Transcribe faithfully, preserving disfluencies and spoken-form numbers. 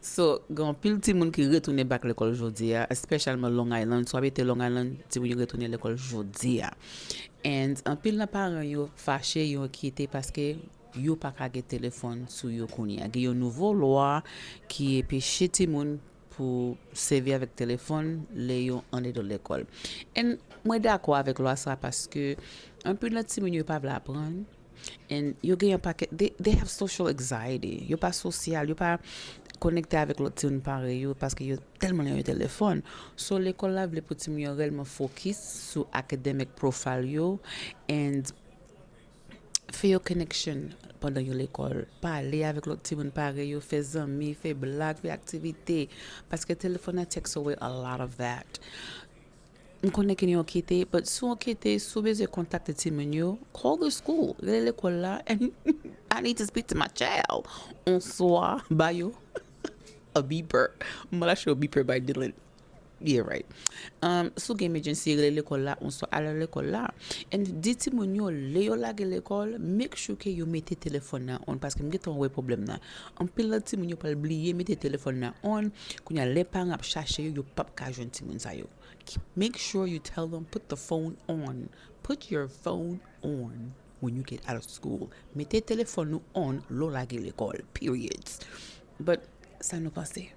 So, gen anpil timoun ki retounen back lekòl jodi a, espesyalman Long Island. So, abite Long Island, timoun yo retounen lekòl jodi a. And anpil nan paran yo fache, yo enkyete paske yo pa ka gen telefòn sou yo kounye a. Gen yon nouvo lwa ki peche timoun pou sèvi avèk telefòn lè yo andedan lekòl. And mwen dakò avèk lwa sa paske anpil nan timoun yo pa vle aprann. And yo gen yon pakèt, they, they have social anxiety. Yo pa sosyal, yo pa konekte avèk lòt timoun parèy yo paske yo tèlman nan yon telefòn. So, lekòl la vle pou timoun yo reyèlman fokis sou academic profile yo and fè yon connection pandan yo lekòl. Pale avèk lòt timoun parèy yo, fè zanmi, fè blag, fè aktivite. Paske telefòn nan takes away a lot of that. M konnen ke nou ankyete, but si w ankyete, si w bezwen kontakte timoun yo, call the school, rele lekòl la, and I need to speak to my child. Oswa, ba yo a beeper. M al achte yon beeper by Dylan. Yeah, right. Um, si w gen emergency, rele lekòl la, oswa ale lekòl la. And di timoun yo, lè yo lage lekòl, make sure ke yo mete telefòn nan on, paske m gentan wè pwoblèm nan. Anpil nan timoun yo pral bliye mete telefòn nan on, kounye a lè paran ap chache yo, yo p ap ka jwenn timoun sa yo. Make sure you tell them put the phone on. Put your phone on when you get out of school. Mete telefòn nou on lè w lage lekòl. Periods. But sa nou panse?